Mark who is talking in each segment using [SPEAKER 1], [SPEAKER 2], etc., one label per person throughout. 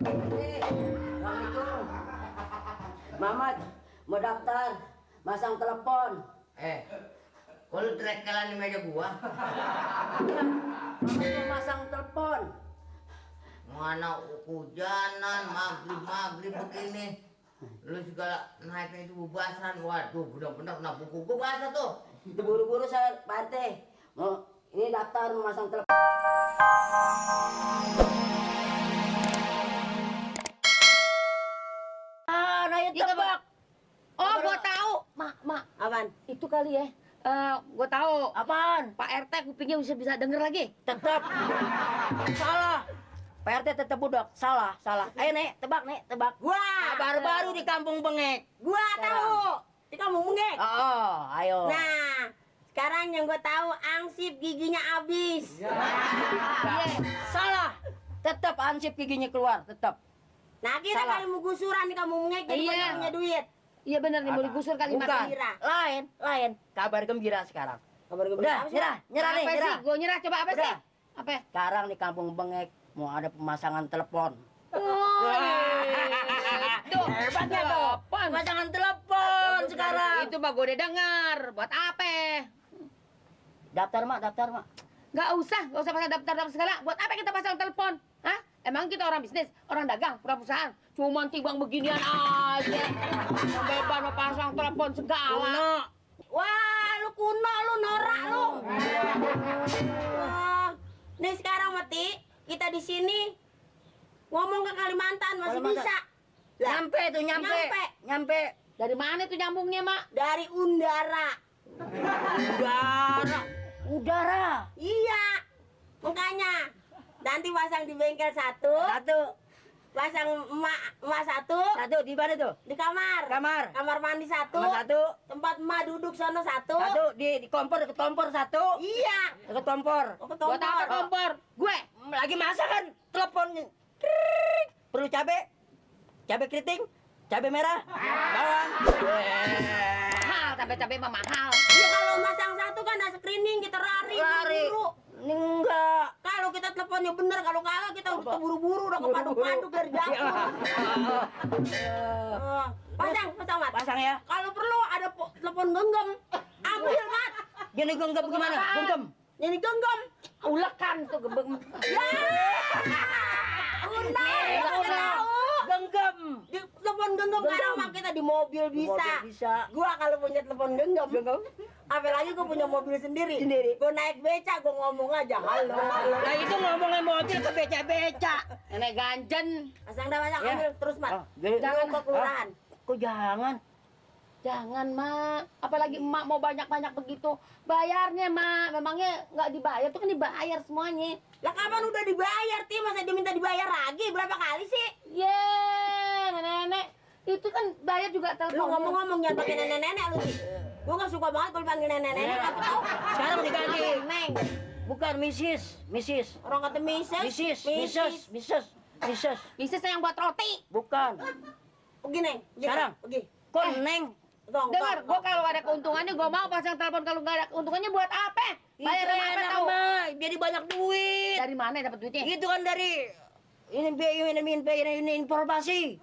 [SPEAKER 1] Assalamualaikum. Mamat, mau daftar, masang telepon.
[SPEAKER 2] Kok lu trekelan di meja gua?
[SPEAKER 1] Mamat mau masang telepon.
[SPEAKER 2] Mana hujanan, maghrib begini. Lu segala naiknya itu bubasan. Waduh, bener-bener kena buku gua basah tuh.
[SPEAKER 1] Itu buru-buru saya, Pak RT. Mau ini daftar mau masang telepon. Raya tebak.
[SPEAKER 3] Oh, gua tahu. Mak.
[SPEAKER 1] Apaan?
[SPEAKER 3] Itu kali ya. Gua tahu.
[SPEAKER 1] Apaan?
[SPEAKER 3] Pak RT kupingnya bisa denger lagi.
[SPEAKER 1] Tetap salah. Pak RT tetap budak. Salah. Ayo Nek, tebak.
[SPEAKER 4] Gua
[SPEAKER 1] Baru-baru di Kampung Bengek.
[SPEAKER 4] Gua tahu. Di kamu Bengek.
[SPEAKER 1] Oh, ayo.
[SPEAKER 4] Nah, sekarang yang gua tahu angsip giginya habis.
[SPEAKER 3] Iya.
[SPEAKER 1] Salah. Tetap ansip giginya keluar, tetap.
[SPEAKER 4] Nah, kita
[SPEAKER 1] Salah.
[SPEAKER 4] kali mau gusuran di kamu Bengek jadi
[SPEAKER 3] Iya.
[SPEAKER 4] banyak punya duit.
[SPEAKER 3] Iya benar nih, mau digusur kali
[SPEAKER 1] Bukan.
[SPEAKER 3] Mak.
[SPEAKER 4] Gembira.
[SPEAKER 1] Lain. Kabar gembira sekarang.
[SPEAKER 4] Kabar gua
[SPEAKER 1] Udah, nyerah nih,
[SPEAKER 3] Apa sih?
[SPEAKER 1] nyerah.
[SPEAKER 3] Gua nyerah, coba apa
[SPEAKER 1] Udah.
[SPEAKER 3] sih? Apa?
[SPEAKER 1] Sekarang di Kampung Bengek mau ada pemasangan telepon.
[SPEAKER 3] Oh, itu.
[SPEAKER 1] Hebatnya tuh.
[SPEAKER 3] Telepon.
[SPEAKER 1] Pemasangan telepon sekarang.
[SPEAKER 3] Itu mah gua udah dengar. Buat apa?
[SPEAKER 1] Daftar, Mak.
[SPEAKER 3] Gak usah pasang daftar segala. Buat apa kita pasang telepon? Hah? Emang kita orang bisnis, orang dagang, perusahaan. Cuman tibang beginian aja. Beban mau pasang telepon segala.
[SPEAKER 4] Wah, lu kuno, lu norak lu. Nih sekarang Mati, kita di sini ngomong ke Kalimantan masih
[SPEAKER 1] Kalimantan.
[SPEAKER 4] bisa. Lah,
[SPEAKER 1] Nyampe.
[SPEAKER 3] Dari mana tuh nyambungnya, Mak?
[SPEAKER 4] dari Undara.
[SPEAKER 1] Udara.
[SPEAKER 4] Iya. Makanya nanti pasang di bengkel satu, pasang emak satu
[SPEAKER 1] Satu di mana tuh?
[SPEAKER 4] di kamar. Kamar mandi satu. Tempat emak duduk sono satu.
[SPEAKER 1] Di kompor, deket kompor satu.
[SPEAKER 4] Iya.
[SPEAKER 1] Deket kompor.
[SPEAKER 4] Oh, ke
[SPEAKER 3] Buat apa
[SPEAKER 4] kompor.
[SPEAKER 3] kompor? Gue.
[SPEAKER 1] Lagi masak kan teleponnya. Perlu cabe keriting, cabe merah, bawang.
[SPEAKER 3] Mahal, cabai mah mahal.
[SPEAKER 4] Ya kalau masang satu kan ada screening kita lari. buru-buru.
[SPEAKER 1] Enggak.
[SPEAKER 4] Kalau kita teleponnya bener, kalau kagak kita udah buru-buru udah kepaduk-paduk dari dapur. Pasang Mat.
[SPEAKER 1] Pasang ya.
[SPEAKER 4] Kalau perlu ada telepon genggam, ambil Mat.
[SPEAKER 1] Gini genggam gimana? Genggam.
[SPEAKER 4] Jadi genggam.
[SPEAKER 3] Ulekan tuh gebeng.
[SPEAKER 4] Ya. Udah tahu.
[SPEAKER 1] Genggam.
[SPEAKER 4] Di telepon genggam sekarang mah kita di mobil bisa. Gua kalau punya telepon genggam, apalagi gua punya mobil sendiri. Gua naik beca, gua ngomong aja halo.
[SPEAKER 1] Nah itu ngomongin mobil ke beca-beca.
[SPEAKER 3] Nenek ganjen.
[SPEAKER 4] Pasang dah pasang,
[SPEAKER 1] Ya.
[SPEAKER 4] ambil terus Mat.
[SPEAKER 3] Jangan
[SPEAKER 4] ke kelurahan.
[SPEAKER 1] Kok jangan?
[SPEAKER 3] Jangan, Mak. Apalagi emak mau banyak-banyak begitu. Bayarnya, Mak. Memangnya nggak dibayar? Itu kan dibayar semuanya.
[SPEAKER 4] Lah kapan udah dibayar, Ti? Masa dia minta dibayar lagi? Berapa kali sih?
[SPEAKER 3] Nenek. Itu kan bayar juga
[SPEAKER 4] Lu
[SPEAKER 3] telepon.
[SPEAKER 4] ngomong-ngomong jangan pakai nenek-nenek lu, Ti. Gua nggak suka banget kalau panggil nenek-nenek, apa tahu?
[SPEAKER 1] Sekarang diganti.
[SPEAKER 4] Neng.
[SPEAKER 1] Bukan Mrs.
[SPEAKER 4] Orang kata Mrs.
[SPEAKER 3] Bisnisnya yang buat roti.
[SPEAKER 1] Bukan.
[SPEAKER 4] Pergi, Neng.
[SPEAKER 1] Sekarang.
[SPEAKER 4] Pergi.
[SPEAKER 1] Kok Neng?
[SPEAKER 3] Dengar, gua kalau ada keuntungannya gua mau pasang telepon. Kalau nggak ada keuntungannya buat apa? Bayar sama apa tahu?
[SPEAKER 1] Jadi banyak duit.
[SPEAKER 3] Dari mana dapat duitnya?
[SPEAKER 1] Itu kan dari ini informasi.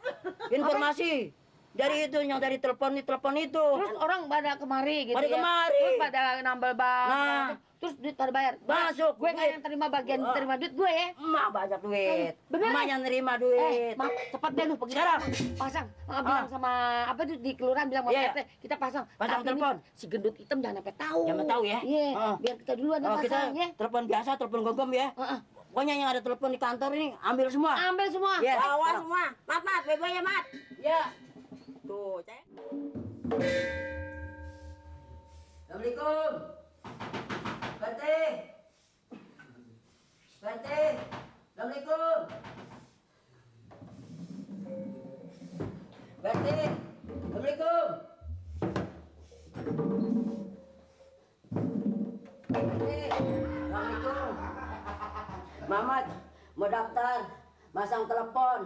[SPEAKER 1] Dari itu yang dari telepon itu.
[SPEAKER 3] Terus orang pada kemari gitu
[SPEAKER 1] Pada
[SPEAKER 3] ya.
[SPEAKER 1] kemari.
[SPEAKER 3] Terus pada nambal bang.
[SPEAKER 1] Nah.
[SPEAKER 3] Terus duit pada bayar.
[SPEAKER 1] Masuk,
[SPEAKER 3] Gue nggak
[SPEAKER 1] duit.
[SPEAKER 3] yang terima bagian terima duit gue ya.
[SPEAKER 1] Emak banyak duit.
[SPEAKER 3] Bener,
[SPEAKER 1] Emak
[SPEAKER 3] kan?
[SPEAKER 1] yang nerima duit.
[SPEAKER 3] Mak, cepat deh lu pergi
[SPEAKER 1] Sekarang.
[SPEAKER 3] pasang. Bilang sama apa tuh di kelurahan bilang sama
[SPEAKER 1] Iya.
[SPEAKER 3] PT, kita pasang.
[SPEAKER 1] Pasang
[SPEAKER 3] Tapi
[SPEAKER 1] telepon.
[SPEAKER 3] nih, si gendut hitam jangan sampai tahu.
[SPEAKER 1] Jangan tahu ya.
[SPEAKER 3] Iya,
[SPEAKER 1] Heeh.
[SPEAKER 3] biar kita duluan yang
[SPEAKER 1] Oh, kita
[SPEAKER 3] pasang ya.
[SPEAKER 1] telepon biasa, telepon genggam ya.
[SPEAKER 3] Heeh.
[SPEAKER 1] Pokoknya yang ada telepon di kantor ini ambil semua.
[SPEAKER 3] Ambil semua.
[SPEAKER 1] Iya.
[SPEAKER 4] Bawa
[SPEAKER 1] sekarang.
[SPEAKER 4] semua. Mat, bego ya, Mat.
[SPEAKER 1] Ya.
[SPEAKER 4] Tuh, Cek.
[SPEAKER 1] Assalamualaikum. Berarti. Assalamualaikum. Berarti. Assalamualaikum. Assalamualaikum. Mamat, mau daftar, masang telepon.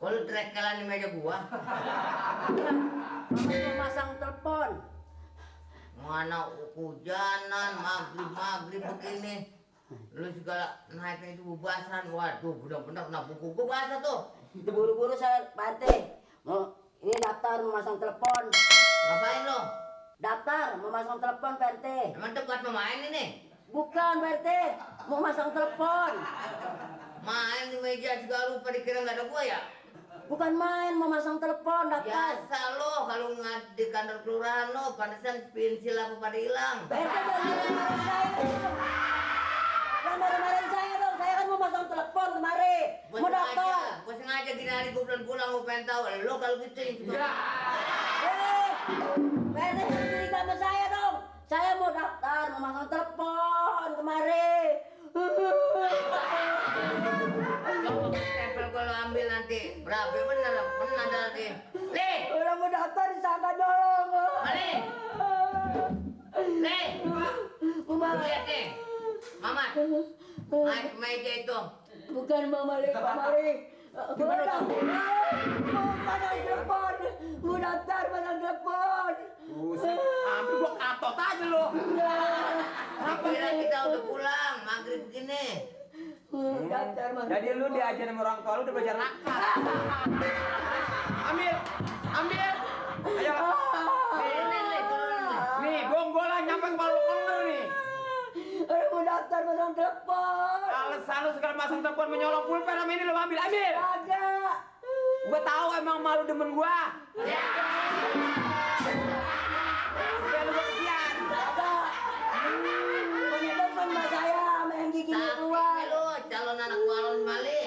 [SPEAKER 2] Kok lu trekelan di meja gua?
[SPEAKER 1] Mamat mau masang telepon.
[SPEAKER 2] Mana hujanan, maghrib begini. Lu segala naiknya itu bebasan. Waduh, bener-bener kena buku gua basah tuh.
[SPEAKER 1] Itu buru-buru saya Pak RT. Mau ini daftar memasang telepon.
[SPEAKER 2] Ngapain lo?
[SPEAKER 1] Daftar memasang telepon Pak RT.
[SPEAKER 2] Emang tempat pemain ini?
[SPEAKER 1] Bukan Pak RT, mau masang telepon.
[SPEAKER 2] Main di meja segala rupa dikira nggak ada gua ya?
[SPEAKER 1] Bukan main, mau masang telepon daftar.
[SPEAKER 2] Biasa lo kalau di kantor kelurahan lo, pantesan pensil apa pada hilang.
[SPEAKER 1] Pak RT jangan marah saya. Jangan marah-marahin saya dong, saya kan mau masang telepon kemarin. Mau daftar.
[SPEAKER 2] Gua sengaja gini hari gua pulang gua pengen tahu lo kalau gitu ya.
[SPEAKER 1] Pak RT jangan curiga sama saya dong. Saya mau daftar, mau masang telepon kemarin.
[SPEAKER 2] Stempel gua lo ambil nanti. Berapa bener nanti. Le,
[SPEAKER 1] Orang mau daftar disangka dorong.
[SPEAKER 2] Mali. Le,
[SPEAKER 1] Mama.
[SPEAKER 2] lihat nih. Mamat, naik ke meja itu.
[SPEAKER 1] Bukan Mama Malik, Mama Malik. Gimana dong? Mau pasang telepon. Mau daftar pasang telepon.
[SPEAKER 5] Buset, hampir gua katot aja lo.
[SPEAKER 2] Kira kita udah pulang, maghrib begini.
[SPEAKER 1] Daftar Mama.
[SPEAKER 5] Jadi lu diajarin sama orang tua lu udah belajar nakal. Ambil, ambil. Ayo.
[SPEAKER 2] Turunin Le, turunin Le.
[SPEAKER 5] Nih, gonggolan nyampe kepala lu kenger nih.
[SPEAKER 1] Orang mau daftar pasang telepon.
[SPEAKER 5] Alasan lu segala masang telepon menyolong pulpen sama ini lu ambil, ambil.
[SPEAKER 1] Agak.
[SPEAKER 5] Gua tahu emang malu demen gua. Ya. Biar lu gua kesian.
[SPEAKER 1] Agak. Punya telepon mbak saya sama yang giginya
[SPEAKER 2] Sakit
[SPEAKER 1] keluar.
[SPEAKER 2] lu, calon anak balon Mali.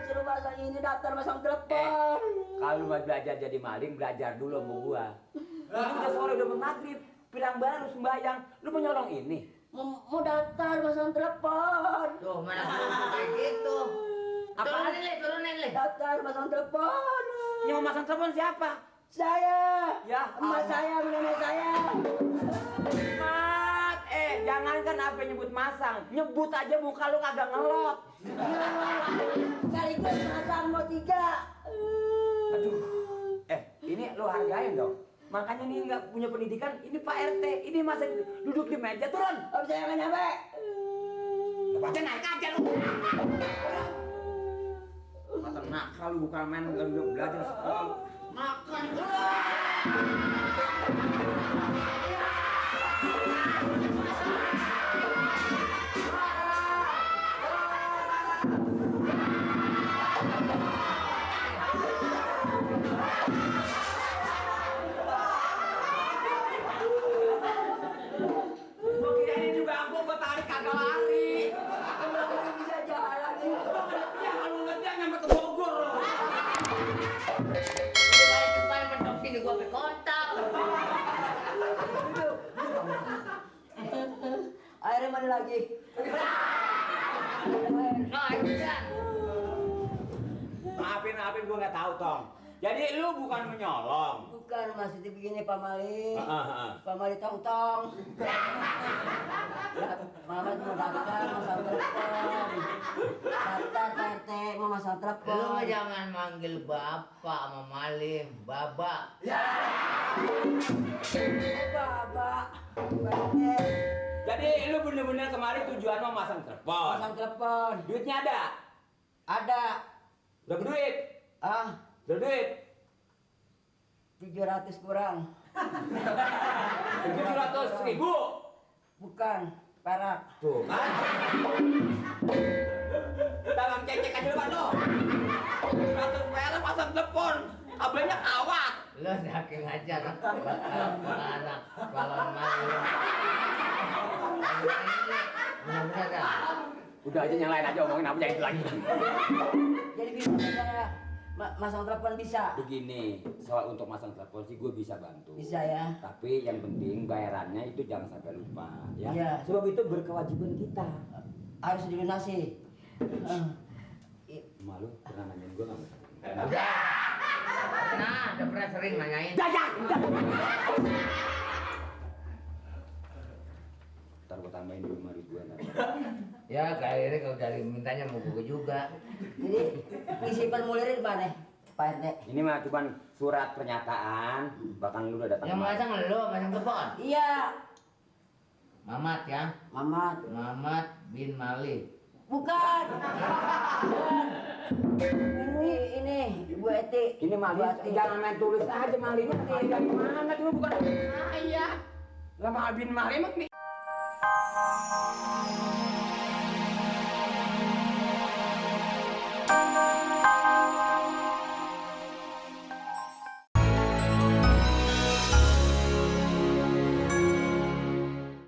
[SPEAKER 1] Suruh pasang ini daftar pasang telepon.
[SPEAKER 5] Kalau mau belajar jadi maling, belajar dulu sama gua. Ini udah sore, udah mau maghrib. Pirang barang lu sembahyang, lu mau nyolong ini.
[SPEAKER 1] Mau daftar pasang telepon.
[SPEAKER 2] Tuh, mana perlu kayak gitu.
[SPEAKER 5] Apaan?
[SPEAKER 2] Turunin Le.
[SPEAKER 1] Daftar pasang telepon.
[SPEAKER 5] Yang mau masang telepon siapa?
[SPEAKER 1] Saya.
[SPEAKER 5] Ya,
[SPEAKER 1] Emak saya, nenek saya.
[SPEAKER 5] Mat, jangankan apa nyebut masang, nyebut aja muka lu kagak ngelot.
[SPEAKER 1] Sekaligus pasang mau 3.
[SPEAKER 5] Aduh, ini lu hargain dong. Makanya nih nggak punya pendidikan, ini Pak RT, ini masa duduk di meja turun.
[SPEAKER 1] Om saya nggak nyampe.
[SPEAKER 5] Lepasin naik aja lu. Mata nakal lu bukan main nggak belajar sekolah.
[SPEAKER 2] Makan.
[SPEAKER 5] Gua kirain juga gua tarik kagak lari.
[SPEAKER 1] Nggak bisa jalan.
[SPEAKER 5] Ya kalau nggak dia nyampe ke Bogor loh.
[SPEAKER 2] Balik kembali mentok sini gua ke kota.
[SPEAKER 1] Airnya mana lagi?
[SPEAKER 2] Nah, itu kan.
[SPEAKER 5] Maafin gua nggak tahu Tong. Jadi lu bukan menyolong.
[SPEAKER 1] Bukan maksudnya begini Pak Mali.
[SPEAKER 5] Heeh.
[SPEAKER 1] Pak Mali tong-tong. Mama mau daftar masang telepon. Daftar Pak RT mau masang
[SPEAKER 2] Lu
[SPEAKER 1] telepon.
[SPEAKER 2] jangan manggil bapak sama malim, babak.
[SPEAKER 1] Bapak. Pak RT.
[SPEAKER 5] Jadi lu bener-bener kemarin tujuan mau masang telepon.
[SPEAKER 1] Masang telepon.
[SPEAKER 5] Duitnya ada?
[SPEAKER 1] Ada.
[SPEAKER 5] Berapa duit?
[SPEAKER 1] Ah,
[SPEAKER 5] Berapa duit?
[SPEAKER 1] 700 kurang.
[SPEAKER 5] 700.000.
[SPEAKER 1] Bukan, perak.
[SPEAKER 5] Tuh kan? Dalam cecek aja depan lo. 700 perak pasang telepon. Kabelnya kawat.
[SPEAKER 2] Lu saking aja anak balon malim. Bener-bener dah.
[SPEAKER 5] Udah aja yang lain aja omongin apa itu lagi.
[SPEAKER 1] Jadi bisa saya masang telepon bisa.
[SPEAKER 5] Begini, soal untuk masang telepon sih gue bisa bantu.
[SPEAKER 1] Bisa ya.
[SPEAKER 5] Tapi yang penting bayarannya itu jangan sampai lupa, ya.
[SPEAKER 1] Iya.
[SPEAKER 5] Sebab itu berkewajiban kita.
[SPEAKER 1] Harus dilunasi.
[SPEAKER 5] Malu pernah nanyain gue nggak?
[SPEAKER 2] Udah. Nah, udah pernah sering nanyain.
[SPEAKER 5] Ntar gue tambahin 5 ribuan.
[SPEAKER 2] Ya, akhirnya kalau dari mintanya mau gue juga.
[SPEAKER 1] Jadi isi formulir di mana, Pak RT?
[SPEAKER 5] Ini mah cuman surat pernyataan, bahkan lu udah datang.
[SPEAKER 2] Yang masang lo, masang telepon.
[SPEAKER 1] Iya.
[SPEAKER 2] Mamat ya.
[SPEAKER 1] Mamat.
[SPEAKER 2] Mamat bin Mali.
[SPEAKER 1] Bukan. Ini Ibu Eti.
[SPEAKER 5] Ini Mali,
[SPEAKER 1] Bu Eti.
[SPEAKER 5] jangan main tulis aja Malinya. Dari mana dulu bukan saya. Lama bin Mali emang nih.